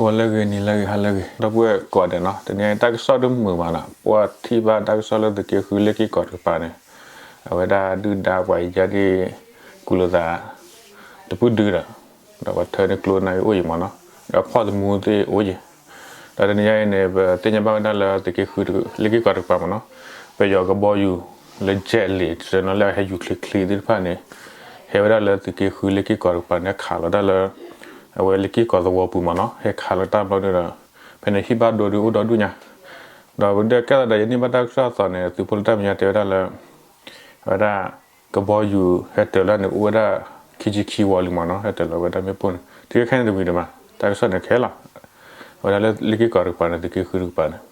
ဂီၤလၢအဂ့ၤ နံၤလၢအဂ့ၤ ဟါလၢအဂ့ၤ ဒီပုၢ်ဝဲၢ်ကိးဂၤဒဲးနီၤ, တနံၤအံၤတၢ်ကစီၣ်ဒုးမုာ်မးနီၤ, ပှၤထံၣ်ဘၣ်တၢ်ကစီၣ်လၢသုးက့ဃုလ့ၢ်က့ၢ်ကီးတကပၤန့ၣ်, အဝဲဒၣ်ဒုၣ်ဒါပှၤအံၤယါဒ် ကူလိာ်သး တပုၢ်ဒုဒီး, ဒီးပှၤထၢန့ၢ်ကျိနာ်က့အိၣ်ယံၤမးနီၤ, ဒီးဖီၣ်သမူသ့ၣ်အိၣ်ယံၤ, ဒီးတနံၤအံၤန့ၣ် ပသ့ၣ်ညါဘၣ်ဝဲဒၣ်လၢသုးက့ဃု လ့ၢ်က့ၢ်ကီးတကပၤမးနီၤ, ပယီၤကဘီယူၤလၢ jet လံာ် တနီၤလၢအဟဲယူၤချ့ချ့သ့ၣ်တဖၣ်န့ၣ်, ဟဲဝဲဒၣ်လၢသုးက့ဃုလ့ၢ်က့ၢ်ကီးတကပၤန့ၣ် ခးလီၤတၢ်လၢ အဝဲလ့ၢ်က့ၢ်ကီးသဝီပူၤမးနီၤ, ဟဲခးလီၤတၢ်ဘျီဒုဒီး, ဖဲန့ၣ်ဟ့ၣ်ဘၣ်ဒိဒုအိၣ်ဒီဒူၣ်ညါ, ဒီးပဒဲကဲသးဒီးယန့ၢ်ဘၣ်တၢ်ကစီၣ်အသီန့ၣ် သုးဖိလၢတၢ်မဲာ်ညါတဲဝဲဒၣ်လၢ အဝဲဒၣ် ကဘီယူၤဟဲတၢၤလၢန့ၣ် အိၣ်ဝဲဒၣ်ခံဆံခံဝီလံမးနီၤ, ဟဲတၢၤလီၤဝဲဒၣ်မ့ၣ်ပိၢ်န့ၣ် တုၤခဲအံၤန့ၣ်တဝံၤဒံးမး, တၢ်ကစီၣ်န့ၣ်ခဲလီၤ, အဝဲဒၣ်လၢလ့ၢ်က့ၢ်ကီးတကပၤန့ၣ် သုးက့ဃုတကပၤန့ၣ်,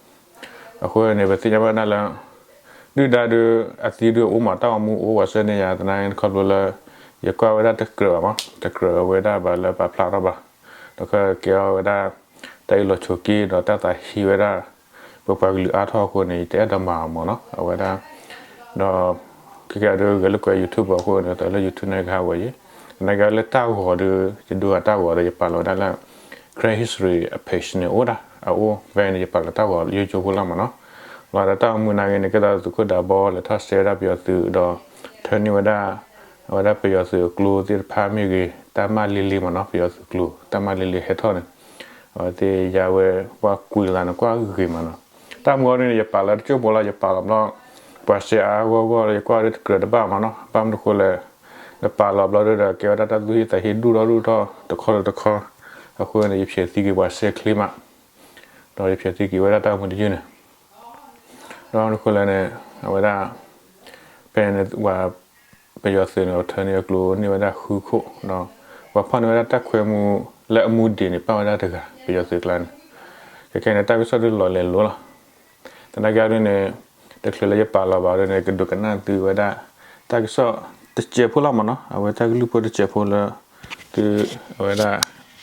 အဃိန့ၣ် ပသ့ၣ်ညါဘၣ်ဒၣ်လၢ ဒုၣ်ဒါဒုး အသံဒုးအိၣ်မး တၢ်ဂီၤမူအိၣ် ပှၤဆှၢန့ၢ်ယၤသနာ်က့ ခီဖျိလၢ ယကွၢ်ဝဲဒၣ်တကြၢးဘၣ်မး, တကြၢးဝဲဒၣ်ဘၣ်လၢပာ်ဖျါထီၣ်ဘၣ်, ဒီးကဲထီၣ်ဝဲဒၣ် တၢ်အ့ၣ်လိာ်ဆိးက့ ဒီးတၢ်သးဟ့ဝဲဒၣ် ပပှၤကလုာ်အါထီၣ်အဃိန့ၣ် ယတအဲၣ်ဒိးမၤအီၤမးနီၤ, အဝဲဒၣ်, ဒီး ခဲကဲဒုးဂဲၤလိာ်ကွဲ YouTube အဃိန့ၣ် သးလၢ YouTube န့ၣ်ကဟးဝဲယံၤ, သနာ်က့လၢတၢ်ဂီၤဒုး ယဒိဂၤတၢ်ဂီၤဒီး ယပာ်လီၤဝဲဒၣ်လၢ Karen History အ page န့ၣ်အိၣ်ဒၣ် အအိၣ်ဖဲန့ၣ် ယပာ်လီၤတၢ်ဂီၤယိယိဖိလီၤမးနီၤ, လီၤဒီးတၢ်ဂီၤမူနာ်က့န့ၣ် ကဲသးသုးခိၣ်ဒးဘီလဲၤထီၣ်စဲဝဲဒၣ်ပယီၤသုးဒီး ထၢန့ၢ်ဝဲဒၣ် အဝဲဒၣ်ပယီၤသုးအကျိသ့ၣ်တဖၣ်မ့ၢ်ဂ့ၤ တၢ်မၤလ့လ့မးနီၤ, ပယီၤသုးကျိ တၢ်မၤလ့လ့ဟဲထီၣ်န့ၣ်, အဝဲသ့ၣ်ယါဝဲ ပှၤကွံာ်လီၤသးန့ၣ် ကွၢ်ဂ့ၤမးနီၤ, တၢ်မူအီၤဒ်န့ၣ် ယပာ်လီၤတစိၢ်ဖိလီၤ, ယပာ်လီၤဘျီ ပှၤစဲအါအါဂီၢ်ဂီၢ်လၢယကွၢ်ဒ်တကြၢးတဘၣ်မးနီၤ, ဘၣ်မနုၤဃိလဲၣ်, ယပာ်လီၤဘျီဒုဒီး ကဲဝဲဒၣ်တၢ်သူၣ်ဟ့သးဟ့ဒိၣ်ထီၣ်ဒိၣ်ထီၣ်တခီဒီးတခီ, အဃိန့ၣ် ယဖျဲးသံက့ၤပှၤစဲချ့မး, ဒီးယဖျဲးသံက့ၤဝဲဒၣ်တၢ်မူတယုၢ်န့ၣ် ဒီးမနုၤဃိလဲၣ်န့ၣ် အဝဲဒၣ် ဖဲန့ၣ် ပယီၤသုးန့ၣ် ထၢန့ၢ်အကျိန့ၢ်ဝဲဒၣ်ဃုခိၣ်ဒီး ပှၤဖီၣ်န့ၢ်ဝဲဒၣ်တၢ်ခွဲမူလၢအမူဒံးန့ၣ် ပာ်ဝဲဒၣ်တဂၤ ပယီၤသုးကျါန့ၣ်, ခဲကဲန့ၣ် တၢ်ကစီၣ်ဒုးလီၤလဲၤလိၤလီၤ, သနာ်က့ဒ်န့ၣ် တချုးလၢယပာ်လီၤဘၣ်ဒ်န့ၣ် ကဒုးကနၣ်သုဝဲဒၣ် တၢ်ကစီၣ်တစဲးဖိလီၤမးနီၤ, အဝဲတၢ်ကလုၢ်ဖိတစဲးဖိလၢ သု အဝဲဒၣ်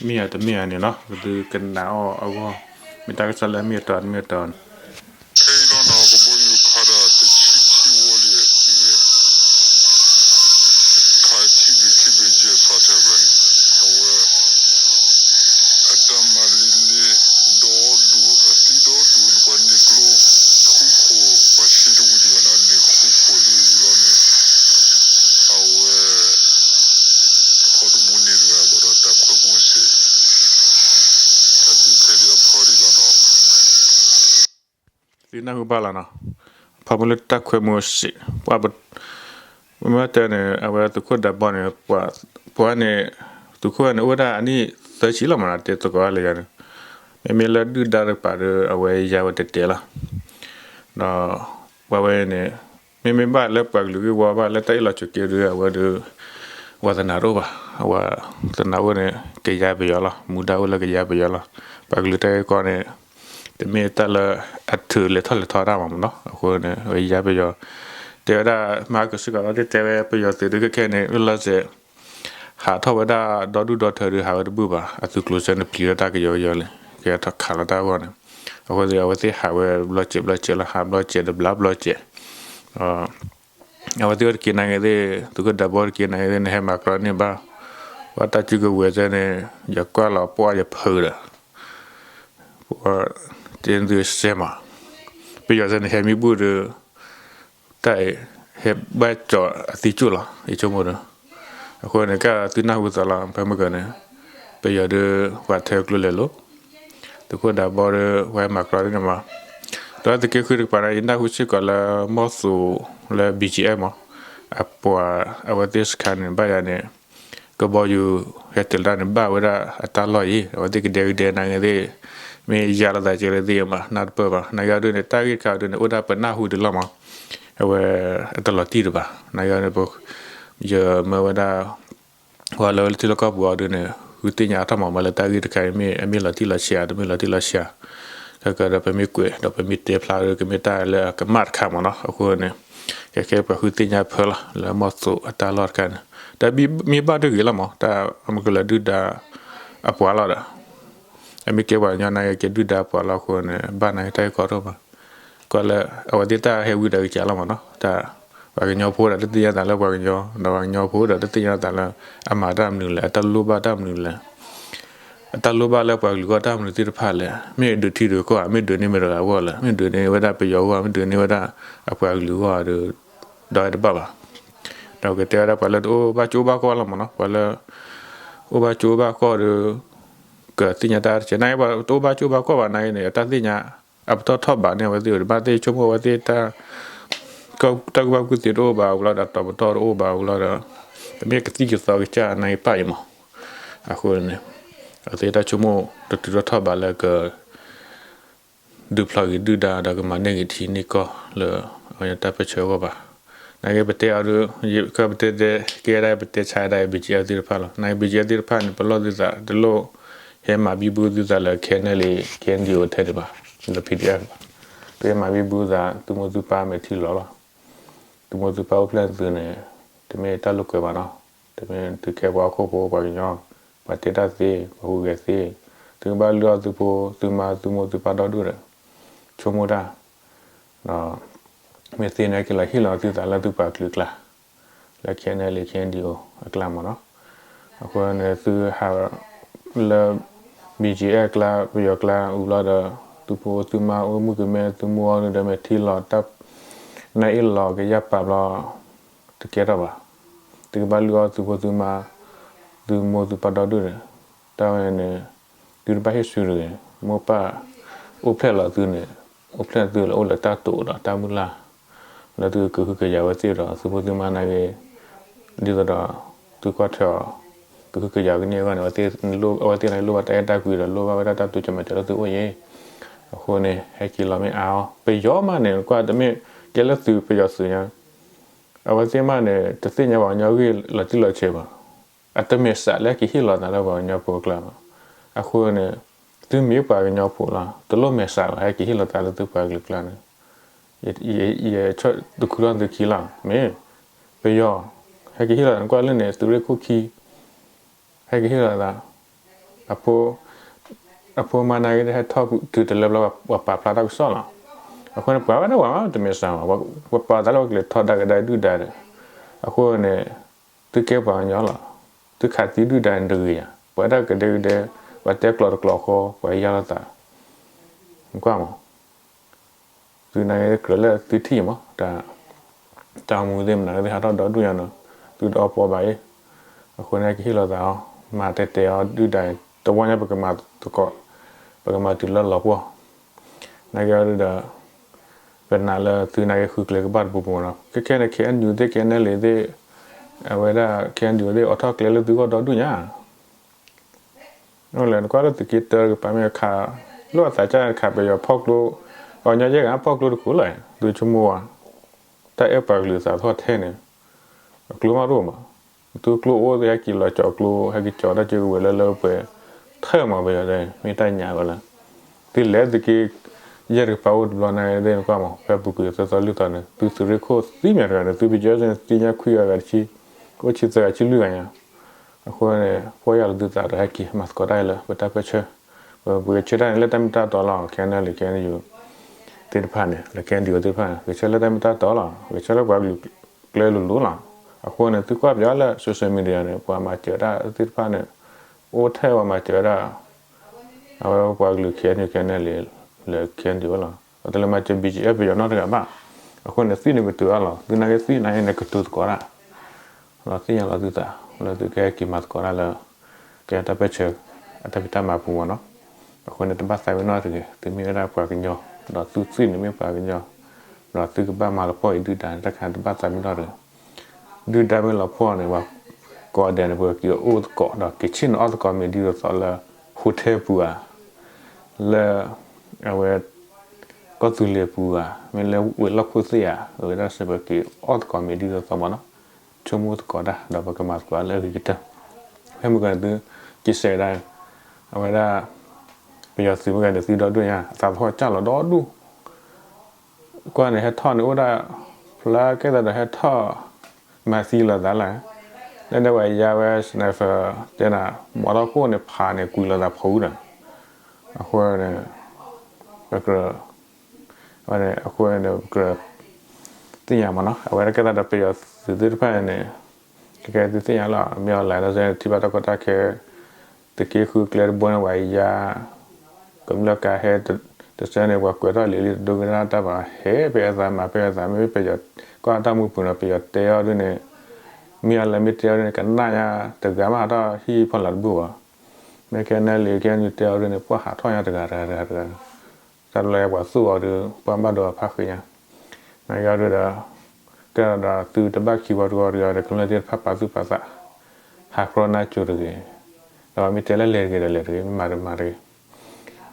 မ့ၢ်ဧါတမ့ၢ်ဧါန့ၣ်နီၤ, သုကနၣ်အီၤအဂီၢ် မ့ၢ်တၢ်ကစီၣ်လၢအမ့ၢ်အတီတမ့ၢ်အတီန့ၣ် ခဲအံၤလီၤနီၤ, ကဘီယူၤခးဒီးတဆံခံဝီလံ, ခးခံဘ့ၣ်ခံဘ့ၣ်ယဲၢ်ဖးထၢၣ်ဘျီန့ၣ် အဝဲ အတၢ်မၤလ့လ့ ဒီဒူၣ် အသံဒီဒူၣ်န့ၣ် ပှၤန့ၢ်ကျိ ဃုခိၣ် ပှၤစံးတဝံၤဒံးဘၣ်နီၤ, န့ၢ်ဃုခိၣ်လံဝံၤလီၤန့ၣ် အဝဲ ဖီၣ်တမူန့ၢ်တဂၤဘၣ်ဒီးတၢ်ခွဲမူစ့ၢ် တၢ်ဒုးခဲဒုးအဖီဒံးလီၤနီၤ သုနၢ်ဟူဘၣ်လီၤနီၤ, ဖီမူလၢတၢ်ခွဲမူစ့ၢ်, ပှၤ မ့ၢ်တဲန့ၣ် အဝဲသုးခိၣ်ဒးဘီန့ၣ် ပှၤ ပှၤန့ၣ် သုးခိၣ်န့ၣ် အိၣ်ဝဲဒၣ်အနံၣ်သၢဆံလီၤမးနီၤ, တဲသကိးလၢယၤန့ၣ် မ့မ့ၢ်လၢဒုၣ်ဒါတကပၤဒီး အဝဲယါဝဲတဲတဲလီၤ, ဒီး ပှၤဝဲန့ၣ် မ့မ့ၢ်ဘၣ်လၢပှၤကလုာ်ဂ့ၢ်ဝီဘၣ်လၢတၢ်အ့ၣ်လိာ်ဆိးက့ဒုး အဝဲဒုး ဝါသနာတအိၣ်ဘၣ်, ဝါသနာအိၣ်န့ၣ် ကယါပယီၤလီၤ, မူဒါအိၣ်လၢကယါပယီၤလီၤ, ပှၤကလုာ်တၢ်ဂ့ၢ်ကီန့ၣ် တမ့ၢ်တၢ်လၢအထုးလဲၤထီၣ်လဲၤထီတၢ်မးမးနီၤ, အဃိန့ၣ် အဝဲယါပယီၤ တဲဝဲဒၣ် မၤကစ့ၢ်ကီးလီၤ တဲတဲဝဲပယီၤသုးဒုးခဲခဲန့ၣ် လၢလီၤစဲး ဟးထီၣ်ဝဲဒၣ်ဒီဒူၣ်ဒီထၢဒုး ဟးဝဲတဘူၣ်ဘၣ်, အသုးကျိၤစၢၤန့ၣ်ပျံၤထီၣ်တၢ်ကယီကယီလံ, ကဲထီၣ်ခးလီၤတၢ်အဂီၢ်န့ၣ်, အဃိသ့ၣ် အဝဲသ့ၣ်ဟးဝဲဘျီစဲးဘျီစဲးလီၤ, ဟးဘျီစဲးတဘျီဘျီစဲး အဝဲသ့ၣ်အိၣ်တက့ၤနာ်က့သ့ၣ် သုးခိၣ်ဒးဘီတက့ၤနာ်က့သ့ၣ် နဟဲမၤကြီန့ၢ်ဘၣ်, ပှၤတၢ်စုကဝဲၤသ့ၣ်န့ၣ် ယကွၢ်လီၤပှၢ်ယဖုးဒီး ပှၤတ့သုစဲမး, ပယီၤသ့ၣ်န့ၣ်ဟဲမံဘူၣ်ဒီး တၢ်အံၤ ဟဲဘၣ်ကၠီၤအသံကၠိၣ်လီၤ ယဆိကမိၣ်ဒီး, အဃိန့ၣ် ကသုနၢ်ဟူသးလီၤ ဖဲမုၢ်ကန့ၣ် ပယီၤဒီး ပှၤထၢကျိလဲၤလိၤ သုးခိၣ်ဒးဘီဒီး ပှၤဟဲမၤကြီသ့ၣ်န့ၣ်မး, ဒီးသုးက့ဃုတကပၤန့ၣ် ယနၢ်ဟူစ့ၢ်ကီးလၢမီၢ်သိးလၢ ဘံၣ်ကၠံအဲၣ်မး, အပှၤ အဝဲသ့ၣ်စခါန့ၣ် ဘၣ်ယၤန့ၣ် ကဘီယူၤဟဲတ့ၢ်လီၤတၢ်န့ၣ် ဘၣ်ဝဲဒၣ်အတၢ်လီၢ်အံၤ အဝဲသ့ၣ်ကဒဲကဒဲနာ်က့သ့ၣ် မ့ၢ်ယါလိာ်သးကဲလၢသ့ၣ်မး နၢ်တပၢၢ်ဘၣ် နာ်က့ဒ်န့ၣ် တၢ်ဂ့ၢ်တခါဒ်န့ၣ် အိၣ်ဒၣ်ပနၢ်ဟူဒံးလီၤမး, အဝဲအတလီၤတံၢ်ဒံးဘၣ် နာ်က့န့ၣ် ယမၢဝဲဒၣ် ပှၤလၢထံလီၢ်ကီၢ်ပူၤအီၤဒ်န့ၣ် ဃုသ့ၣ်ညါအါထီၣ်မး မ့ၢ်လၢတၢ်ဂ့ၢ်တခါအံၤ မ့ၢ်အမ့ၢ်လီၤတံၢ်လီၤဆဲး တမ့ၢ်လီၤတံၢ်လီၤဆဲး ခဲကဒီးပမ့ၢ်ကွဲး ဒီးပမ့ၢ်တဲဖျါဒီး ကမ့ၢ်တၢ်လၢအကမၣ်တခါမးနီၤ အဃိန့ၣ် ကဲခဲပှၤဃုသ့ၣ်ညါဖၢလီၤ လၢမီၢ်သိးအတၢ်လီၢ်တခါန့ၣ် တၢ်မ့ၢ်ဘၣ်တဂ့ၤလီၤမး တၢ်အမုၢ်ကလၢဒုၣ်ဒါအပှၤလီၤဒီး အမ့ၢ်ကဲပှၤကညီနာ်က့ ကဲဒုၣ်ဒါပှၤလီၤအဃိန့ၣ် ဘၣ်နာ်က့တၢ်ဂ့ၢ်ကီထီၣ်မး ကွၢ်လၢ အဝဲသ့ၣ်တၢ်ဟဲဝံဒီးကစၢ်လီၤမးနီၤ တၢ် ပှၤကညီဖိဒီးတသ့ၣ်ညါသးလၢပှၤကညီ ဒီးပှၤကညီဖိဒီးတသ့ၣ်ညါသးလၢ အမၤတၢ်မနုၤလဲၣ် အတၢ်လိၣ်ဘၣ်တၢ်မနုၤလဲၣ် အတၢ်လိၣ်ဘၣ်လၢပှၤကလုာ်ဂီၢ်တၢ်မနုၤသ့ၣ်တဖၣ်လဲၣ်, မ့ၢ်ဒုးထံဒုးကီၢ်ဧါ, မ့ၢ်ဒုးန့ၢ်မတၤတဂၤဂီၢ်လဲၣ်, မ့ၢ်ဒုးန့ၢ်ဝဲဒၣ်ပယီၤဂီၢ်, မ့ၢ်ဒုးန့ၢ်ဝဲဒၣ်အပှၤကလုာ်ဂီၢ်ဒီး ဒီးဝဲတဘၣ်ဘၣ်. ဒီးကတဲဝဲဒၣ်ပှၤလၢတအိၣ်ဘၣ်ကၠိဘၣ်ကီၢ်လီၤမးနီၤ, ပှၤလၢ အိၣ်ဘၣ်ကၠိဘၣ်ကီၢ်ဒီး ကသ့ၣ်ညါတၢ်တကဲး, နာ်က့ပှၤတအိၣ်ဘၣ်ကၠိဘၣ်ကီၢ်ဘၣ်နာ်က့န့ၣ် အတၢ်သ့ၣ်ညါ အပတီၢ်ထီၣ်ဘးန့ၢ်အဝဲသ့ၣ် တဘၣ်သ့ၣ်ဆိကမိၣ်အဝဲသ့ၣ် တၢ်ကူၣ်ဘၣ်ကူၣ်သ့တအိၣ်ဘၣ်ဝံၤလီၤဒီး တီၤပတီၢ်တအိၣ်ဘၣ်ဝံၤလီၤဒီး တမ့ၢ်ကသံၣ်ကသီကစၢ်နာ်က့ပၣ်အံၤမး. အဃိန့ၣ် အဝဲသ့ၣ်တၢ်ဆိကမိၣ်တတုၤထီၣ်ထီၣ်ဘးလၢက ဒုးဖျိးက့ၤဒုၣ်ဒါဒီးကမၤန့ၢ်က့ၤထံန့ၢ်ကီၢ်လၢ အဝဲတၢ်ပၢၢ်ဆၢအဂီၢ်ဘၣ်. နာ်က့ပတဲအီၤဒီး ယကပတဲတဲ ကဲဒၣ်ပတဲဆါဒၣ် BGF သ့ၣ်တဖၣ်လီၤ. နာ်က့ BGF သ့ၣ်တဖၣ်န့ၣ် ပလီၢ်သုသးတလိၣ် ဟဲမၤဘံဘူသုသးလၢ KNLA KNDO ထဲန့ၣ်ဘၣ်, လၢ PDF ဘၣ်. သုဟဲမၤဘံဘူသး သုမိၢ်သုပၢ်မဲာ်ထံလီၤလီၤ. သုမိၢ်သုပၢ်အိၣ်ဖျဲၣ်သုန့ၣ် တမ့ၢ်တၢ်လိာ်ကွဲဘၣ်နီၤ. တမ့ၢ်သုကဲပှၤဟီၣ်ခိၣ်ဖိပှၤကညီ ပှၤတဲတၢ်သ့ ပှၤဟူးဂဲၤသ့, သုကဘၣ်လုၢ်အီၣ်သုဖိသုမါသုမိၢ်သုပၢ်ဒီဒူၣ်ဒီး ဆိကမိၣ်တၢ် ဒီး မ့ၢ်သ့န့ၣ် ဟဲက့ၤလီၤဟ့ၣ်လီၤသုသးလၢသုပှၤကလုာ်ကျါ လၢ KNLA KNDO အကျါမးနီၤ. အဃိန့ၣ် သုဟးလၢ BGF ကျါ ပယီၤကျါအူလီၤဒီး သုဖိသုမါအိၣ်မုၣ်ကမဲ သုမိၢ်အီၣ်နုာ်ဒီးမဲာ်ထံလီၤ တၢ်နၢအ့ၣ်လီၤကယၢ်ပာ်ဘျီ တကဲထီၣ်ဘၣ်. သုကဘၣ်လုၢ်အီၣ်သုဖိသုမါ သုမိၢ်သုပၢ်ဒီဒူၣ်န့ၣ် တၢ်ဝဲန့ၣ် သုတဘၣ်ဟ့ၣ်ဆူၣ်တဂ့ၤ. မိၢ်ပၢ်အိၣ်ဖျဲၣ်လီၤသုန့ၣ် အိၣ်ဖျဲၣ်သုလၢအိၣ်လၢတၢ်တိာ်ဒီးတၢ်မုၢ်လၢ် လၢသုကဟုကယာ်ဝဲသ့ၣ်ဒီးသုဖိသုမါနာ်က့ ဒ်သိးဒီး သုကွၢ်ထွဲအီၤ ကဟုကယာ်ကန့ၢ်အဂီၢ်န့ၣ် အဝဲသ့ၣ်နာ်က့လိၣ်ဘၣ်တၢ်အဲၣ်တၢ်ကွံဒီးလိၣ်ဘၣ်ဝဲဒၣ်တၢ်တိစၢၤမၤစၢၤလၢသုအိၣ်အံၤ. အဃိန့ၣ် ဟဲက့ၤလီၤမ့ၢ်အါအီၤ ပယီၤမးန့ၣ် ကွၢ်တမ့ၢ်ကဲလၢသုးပယီၤသုးညါ အဝဲသ့ၣ်မးန့ၣ် တသ့ၣ်ညါပှၤကညီဂ့ၢ်လီၤတံၢ်လီၤဆဲးဘၣ်. အတမဲာ်ဆှးလၢကဟ့ၣ်လီၤသးလၢပှၤကညီဖိအကျါဘၣ်. အဃိန့ၣ် သုမ့ၢ်ပှၤကညီဖိလီၤ တလိၣ်မဲာ်ဆှးဘၣ် ဟဲက့ၤဟ့ၣ်လီၤသးလၢသုပှၤကလုာ်ကျါန့ၣ် ယတခူထီၣ်သုခံလီၤ. မ့ၢ် ပယီၤ ဟဲက့ၤဟ့ၣ်လီၤသး နကွၢ်လၢန့ၣ် သုးရ့ၣ်ခိၣ်ခံ ဟဲက့ၤဟ့ၣ်လီၤသး အဖိ အဖိမါနာ်က့ ဟဲထီၣ်တုၤတလၢဘျီ ပှၤပာ်ဖျါတၢ်ကစီၣ်လီၤ. အဃိန့ၣ် ပှၤဝဲဒၣ်ပှၤမးတမဲာ်ဆှးဘၣ် ပှၤပာ်သးလၢပှၤကလဲၤထီဒါက့ၤဒုၣ်ဒါဒီး အဃိန့ၣ် သုကဲပှၤကညီလီၤ. သုခးသံဒုၣ်ဒါန့ၣ်တဂ့ၤယၤ ပှၤဒၣ်ကဒဲကဒဲ ပှၤတဲကျိာ်တကျိာ်ဃီ ပှၤယါလိာ်သး နကွၢ်မး သုနာ်က့ကြၢးလၢသုထံၣ်မး တၢ် တၢ်မူသ့ၣ်မနုၤသ့ၣ် ဟးထီၣ်ဒီဒူၣ်ညါနီၤ သုတအီပီဘၣ်အံၤ. အဃိန့ၣ် ကဟ့ၣ်လီၤသးအီၤ မၤတဲတဲအီၤဒုၣ်ဒါ တဝီညါပကမၤသကိး ပကမၤတုၤလၢလီၤပှီၢ် နာ်က့ဒီး ပနာ်လၢသုနာ်က့ဃုကျဲကဘၣ်တပူၤပူၤနီၤ ခဲခဲန့ၣ် KNU သ့ၣ် KNLA သ့ၣ် အဝဲဒၣ် KNDO သ့ၣ် အိးထီၣ်ကျဲလၢသုဂီၢ်ဒီဒူၣ်ညါ အိၣ်လဲၣ် နကွၢ်လၢသုးက့တၢတကပၤမ့ၢ်ခး လိၣ်အသးကၢ်ခးပယီၤဖီၣ်ကျိ ပှၤကညီယဲၢ်ဂၤဖီၣ်ကျိတခိၣ်လၢၤ သုဆိကမိၣ်ဝဲ တၢ်အဲၣ်ပှၤကလုာ်သးထီၣ်ထဲန့ၣ် အကျိမးတအိၣ်ဘၣ်. သုကျိအိၣ်သ့ၣ်ဟဲက့ၤလီၤကၠီၤကျိ ဟဲက့ၤကၠီၤတၢ်ကၢကဝဲၤလၢလၢပှဲၤ ထၢၣ်မးပယီၤတဲ မ့ၢ်တၢ်ညါဝဲလၢ သုလဲၤသုးက့ ယဲၢ်တကပၤအိၣ်တဘျီနာ်က့သ့ၣ် နကွၢ်မး ဖဲပူၤကွံာ်သၢသီလွံၢ်သီန့ၣ် သုသုးရ့ၣ်ခိၣ်သံမးတဂၤန့ၣ် သုး BGF န့ၣ် သံညါခွံဂၤဂၤတဆံ အိၣ်ဆံသၢဂၤဆံလွံၢ်ဂၤညါ အဃိန့ၣ် ဖှီၣ်ယာ်လီၤသုသးဒီးဟဲက့ၤမၤသကိးတၢ်လၢ ပတၢ်ပၢၢ်ဆၢ ပဂဲၤဆၢထၢၣ်န့ၣ် လၢတၢ်မ့ၢ်တၢ်တီလီၤ KNLA KNU သ့ၣ်တဖၣ်န့ၣ် လၢ KNDO သ့ၣ်တဖၣ်န့ၣ် ဂဲၤဆၢထၢၣ်လၢတၢ်မ့ၢ်တၢ်တီလီၤ ဂဲၤဆၢထၢၣ်လၢပှၤကလုာ်ကျဲလိၤလိၤလီၤ. အဃိန့ၣ် သုကွၢ်ပၠးလၢ social media န့ၣ် ပှၤမၤစၢၤတၢ်သ့ၣ်တဖၣ်န့ၣ် အိၣ်ထဲပှၤမၤစၢၤဝဲဒၣ် အဝဲပှၤကလုာ် KNU KNLA လၢ KNDO လီၤ. ပတလဲၤမၤစၢၤ BGF ပယီၤနီတဂၤဘၣ်. အဃိန့ၣ် သံန့ၣ်ကတုၤအါလီၤ သုနာ်က့သံနာ်က့န့ၣ် ကတုၤသကိးတၢ် ဒီးသ့ၣ်ညါလီၤသုသး လၢသုကဟဲက့ၤမၤသကိးတၢ်လၢ ကဲတၢ်ပၢၢ်ဆၢ အတၢ်ဖံးတၢ်မၤပူၤမးနီၤ. အဃိန့ၣ် တဘၣ်သးပ့ၤနီၣ်တဂ့ၤ သုမ့ၢ်ဝဲဒၣ်ပှၤကညီ ဒီးသုသ့ၣ်န့ၣ်မ့ၢ်ပှၤကညီ ဒီးသုကဘၣ်မၤလီၤပှီၢ်အံၤဒုၣ်ဒါန့ၣ် တၢ်ခါတဘၣ်သးပ့ၤနီၣ်တဂ့ၤ ဒုၣ်ဒါမ့ၢ်လီၤပှီၢ်န့ၣ် ပှၤကိးဂၤဒဲးန့ၣ် ပက့ၤအိၣ်သကိးဒီးက့ၤဆ့ၣ်နီၤအီၣ်သကိးမ့ၢ်ဒ်သိးသိးလၢ hotel ပူၤဧါ လၢ အဝဲ ကီၢ်သူလ့ၤပူၤဧါ မ့ၢ်လၢဝ့ၢ်လီၢ်ခိၣ်သ့ၣ်ဧါ အဝဲဒၣ်စ့ၢ်ပက့ၤအီၣ်သကိးမ့ၢ်ဒ်သိးသိးမးနီၤ ဆိကမိၣ်သကိးတၢ် ဒီးပကမၤသကိးလၢအဂ့ၤကတၢၢ် ဖဲမုၢ်ကီၢ်န့ၣ်သု က့ၤစဲးဒၣ် အဝဲဒၣ် ပယီၤသုးမုၢ်ကီၢ်န့ၣ်သုဒီဒူၣ်ညါ အသးသဟီၣ်ကၢ်လီၤဒီဒူၣ် ကွၢ်န့ၣ် ဟဲထီၣ်န့ၣ်အိၣ်ဒၣ် ဖျါကဲသးဒီးဟဲထီၣ် မၤသံလိာ်သးလၢ လၢဒၣ်ဝဲယါဝဲ sniper တဲနၤ မီထီၣ်ခိၣ်န့ၣ်ဖးန့ၣ် ကွံာ်လိာ်သးဖီအူဒီး အဃိန့ၣ် ပကြၢး အဃိန့ၣ် ပကြၢး သ့ၣ်ညါမးနီၤ အဝဲဒၣ်ကဲသးဒီးပယီၤသုးသ့ၣ်တဖၣ်န့ၣ် ကဲကဲသုသ့ၣ်ညါလီၤ မ့ၢ်အီၤလဲၣ်လၢထံၣ်ဘၣ်တၢ်ကီတၢ်ခဲ သုးက့ဃုကျဲတဘိန့ၣ် ပှၤယါ ကမျၢၢ်ကါဟဲတဆၢန့ၣ် ပှၤကွဲးထီၣ်လံာ်လံ တဒိကနၣ်တၢ်ဘၣ် ဟဲဖဲအသးမၤဖဲအသး မ့မ့ၢ်ပယီၤ ကီၢ်တၢ်မူပူၤနီၤ ပယီၤတဲအီၤဒ်န့ၣ် မ့ၢ်အီၤလၢမ့ၢ်တဲအီၤဒ်န့ၣ် ကနၣ်ညါတဂၤမး ဟးထီၣ်ဟံၣ်ဖီလာ်တဘူၣ်ဘၣ်. မ့ၢ်ခဲနၢလံာ်ခဲနုၢ်တဲအီၤဒ်န့ၣ် ပှၤဟးထီၣ်ညါတဂၤတဂၤတဂၤတဂၤ တၢ်လၢပှၤသူၣ်အီၤဒီး ပှၤဘၣ်ဒိအဖးဃ့ညါ နာ်က့အီၤဒုဒီး ကဲဒီးသုတဘၣ်ခံဝီတဝီတဂ့ၤဒီး ကမျၢၢ်သ့ၣ်တဖၣ်ပာ်သူၣ်ပာ်သး ဟးကြီနၢ်ကၠိတဂ့ၤ ဒီးမ့ၢ်တဲလၢလဲၤတဂ့ၤဒီးလဲၤတဂ့ၤ မ့ၢ်မၤတမၤတဂ့ၤ ဒီး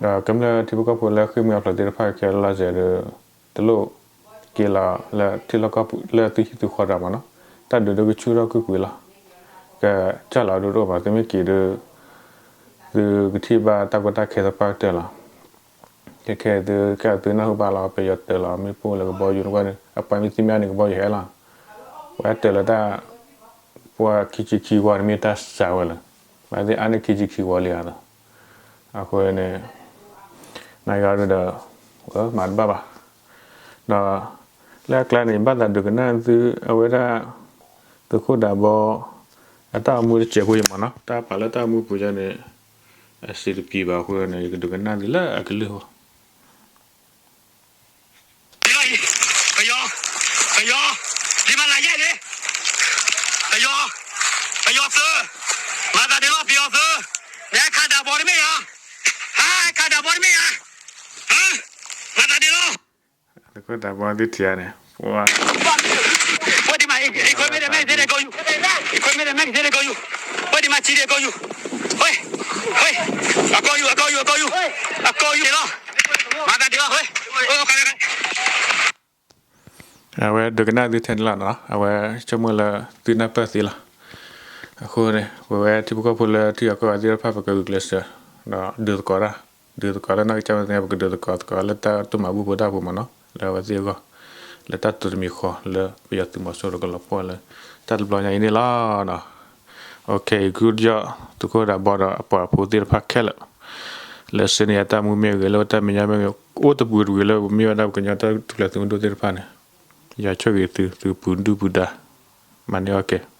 ကမျၢၢ်ထံဖိကီၢ်ဖိလၢဃ့ၢ်မှံဟးဖျိးသ့ၣ်တဖၣ်ခဲလၢာ်စဲးဒီး တလိၣ်က့ၤလီၤလၢထံလီၢ်ကီၢ်လၢသုဟံၣ်သုဃီတၢ်မးနီၤ တၢ်ဒုးဒိၣ်ကဆူၣ်ထီၣ်ကွ့ၢ်ကွ့ၢ်လီၤ ကစၢ်လီၤဒုးတအိၣ်ဘၣ် သုမ့ၢ်က့ၤဒီး သုကထံၣ်ဘၣ်တၢ်ကီတၢ်ခဲသပှၢ်ကတၢၢ်လီၤ ခဲခဲအံၤသုကဲသုနၢ်ဟူဘၣ်လီၤ ပယီၤတၢၤလီၤ မ့ၣ်ပိၢ်လၢကဘီယူၤတကွၢ်န့ၣ် အပှၤမ့ၢ်သ့ၣ်မ့ၢ်အါန့ၣ် ကဘီယူၤဟဲလီၤ ပှၤတၢၤလၢတၢ် ပှၤခံဆံခံဝီန့ၣ်မ့ၢ်တၢ်စှၤဝဲလၢ ပှၤသ့ၣ်အါန့ၢ်ခံဆံခံဝီလံဧါလီၤ အဃိန့ၣ် နာ်က့အီၤဒုဒီး မၤတဘၣ်ဘၣ် ဒီး လၢအကျါန့ၣ် ဘၣ်သးဒုးကနၣ်သု အဝဲဒၣ် သုးခိၣ်ဒးဘီ အတၢ်အိၣ်မူတစဲးဖိအံၤမးနီၤ တၢ်ပာ်လၢတၢ်အိၣ်မူပူၤယါန့ၣ် အစံးတပံၤဘၣ်အဃိန့ၣ် ယကဒုးကနၣ်သုလၢအကလုၢ်ဃီ ပယီၤ ပယီၤ ဒ်မၤလၤယဲၢ်န့ၣ် ပယီၤ ပယီၤသုး မၤသးဒ်လီၤ ပယီၤသုး နခးဒးဘီတမ့ၢ်ဧါ ဟါ ခးဒးဘီတမ့ၢ်ဧါ ဟါ မၤသးဒ်လီၤ သုးခိၣ်ဒးဘီသုထံၣ်ဧါန့ၣ် ဝဲဒ်မး equipment မဲကသ့ဒဲးကိးယူၤ equipment မဲကသ့ဒဲးကိးယူၤ ဝဲဒ်မးစံးဒဲးကိးယူၤ ဝဲ ဝဲ အကိးယူၤ အကိးယူၤ အကိးယူၤ အကိးယူၤဒ်လီၤ မၤသးဒ်လီၤ ဝဲ အဝဲဒုးကနၣ်သုထဲန့ၣ်လီၤနီၤ အဝဲဆိကမိၣ်လၢသုနၢ်ပၢၢ်သ့လီၤ အဃိန့ၣ် ပဝဲထံဖိကီၢ်ဖိလၢထံဂၤကီၢ်ဂၤသ့ၣ်တဖၣ် ပကဂုာ်ကျဲးစၢး ဒီးဒုးသကိးတၢ် ဒုးသကိးလၢနီၢ်ကစၢ်မ့ၢ်သ့ ပကဒုးသကိးသကိးလၢတၢ်တိၢ်မၤဘူၣ်ဖိတၢ်ပူၤမးနီၤ လၢအဝဲသ့ၣ်အဂီၢ် လၢတၢ်တိၢ်တမံၤဃီ လၢပယီၤသုးမီၤစိရိၤကလီၤပှီၢ်လၢ တၢ်တဘျီညါအံၤန့ၣ်လီၤနီၤ OK good job သုးခိၣ်ဒးဘီဒီးအပှၤဖိသ့ၣ်တဖၣ်ခဲလၢာ် လၢစ့န့ၣ်အတၢ်မူမ့ၢ်ဂ့ၤ လၢတၢ်မဲာ်ညါမ့ၢ်ဂ့ၤ အိၣ်တပူၤတဝံၤလၢပမ့ၢ်ဝဲဒၣ်ပကညီတၢ်ထူၣ်ဖျဲးသုးမုၢ်ဒိၣ်သ့ၣ်တဖၣ်န့ၣ် ယွၤဆိၣ်ဂ့ၤသု သုပူၤဒုၣ်ပူၤဒါ မၤန့ၢ်အီၣ်ကဲ